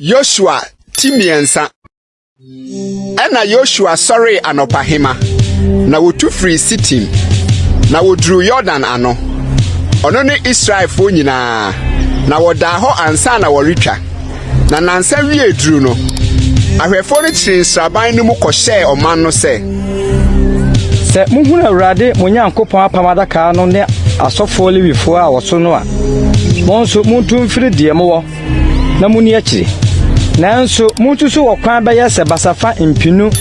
Yosua ti mmiɛnsa. Ɛnna Yosua sɔree anɔpahema, na wotu firii Sitim, na wɔduruu Yordan ano, ɔno ne Israelfoɔ nyinaa, na wɔdaa hɔ ansa na wɔretwa. Na nnansa wiee duru no, ahwɛfoɔ no kyinii nsraban no mu kɔhyɛɛ ɔman no sɛ. Sɛ muhunu Awurade mo Nyankopɔn apam adaka no ne asɔfoɔ Lewifoɔ a wɔso no a, mo nso montu mfiri deɛ mowɔ na munni akyiri. Nanso munsusuw ɔkwan bɛyɛ sɛ basafa mpenu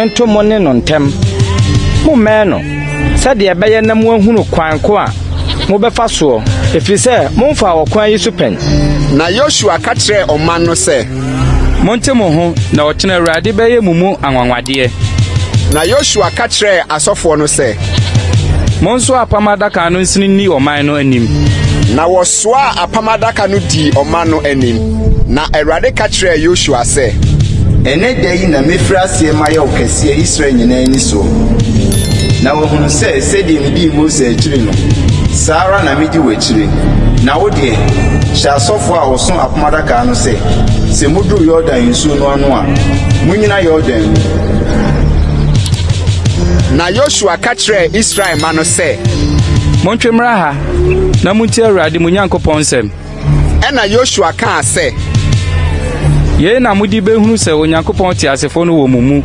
nto mo ne no ntam. Mommɛn no, sɛdeɛ ɛbɛyɛ na moahunu kwan ko a mobɛfa soɔ, ɛfiri sɛ momfaa ɔkwan yi so pɛn. Na Yosua ka kyerɛɛ ɔman no sɛ. Monte mo ho, na ɔkyena Awurade bɛyɛ mo mu anwanwadeɛ. Na Yosua ka kyerɛɛ asɔfoɔ no sɛ. Monsoa apam adaka no nsene nni ɔman no anim. Na wɔsoaa apam adaka no dii ɔman no anim. Na Awurade ka kyerɛɛ Yosua sɛ. Ɛnnɛ da yi na mɛfiri aseɛ mayɛ wo kɛseɛ Israel nyinaa ani soɔ, na wɔahunu sɛ sɛdeɛ medii Mose akyiri no, saa ara na medi w'akyire. Na wo deɛ, hyɛ asɔfoɔ a wɔso apam adaka no sɛ, sɛ moduru Yordan nsuo no ano a, monnyina Yordan mu. Na Yosua ka kyerɛɛ Israel mma no sɛ. Montwe mmra ha, na muntie Awurade mo Nyankopɔn nsɛm. Ɛnna Yosua kaa sɛ. Yei na mode bɛhunu sɛ Onyankopɔn teasefoɔ no wɔ mo mu,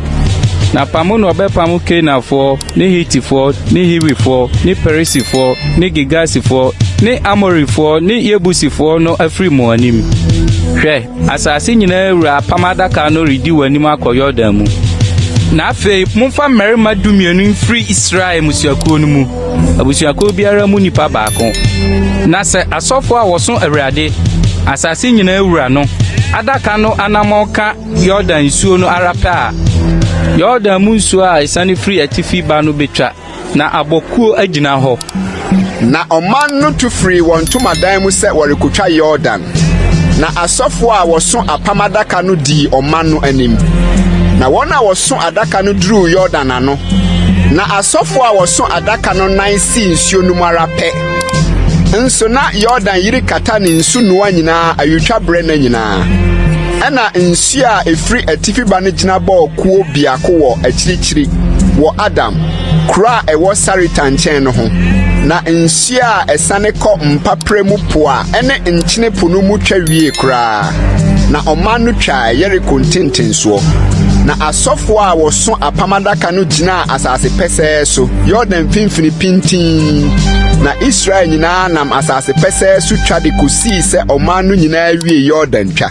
na pamo na ɔbɛpamo Kanaanfoɔ ne Hitifoɔ ne Hiwifoɔ ne Perisifoɔ ne Girgasifoɔ ne Amorifoɔ ne Yebusifoɔ no afiri mo anim. Hwɛ! Asase nyinaa Wura apam adaka no redi w'anim akɔ Yordan mu. Na afei momfa mmarima dumienu mfiri Israel mmusuakuo no mu, abusuakuo biara mu nipa baako. Na sɛ asɔfoɔ a wɔso Awurade, asase nyinaa Wura no, adaka no anammɔn ka Yordan nsuo no ara pɛ a, Yordan mu nsuo a ɛsiane firi atifi ba no bɛtwa. Na abɔ kuo agyina hɔ. Na ɔman no tu firii wɔn ntomadan mu sɛ wɔrekotwa Yordan. Na asɔfoɔ a wɔso apam adaka no dii ɔman no anim. Na wɔn a wɔso adaka no duruu Yordan ano, na asɔfoɔ a wɔso adaka no nan sii nsuo no mu ara pɛ. Nso na Yordan yiri kata ne nsunoa nyinaa ayutwa berɛ nna nyinaa. Ɛnna nsuo a ɛfiri atifi ba no gyina bɔɔ kuo biako wɔ akyirikyiri wɔ Adam, kuro a ɛwɔ Saretan nkyɛn no ho, na nsuo a ɛsane kɔ mpaperɛ mu po a ɛne Nkyene Po no mu twa wiee koraa, na ɔman no twaa Yeriko ntentensoɔ. Na asɔfoɔ a wɔso apam adaka no gyinaa asase pɛsɛɛ so, Yordan mfimfini pintinn, na Israel nyinaa nam asase pɛsɛɛ so twa de kɔsii sɛ ɔman no nyinaa wiee Yordan twa.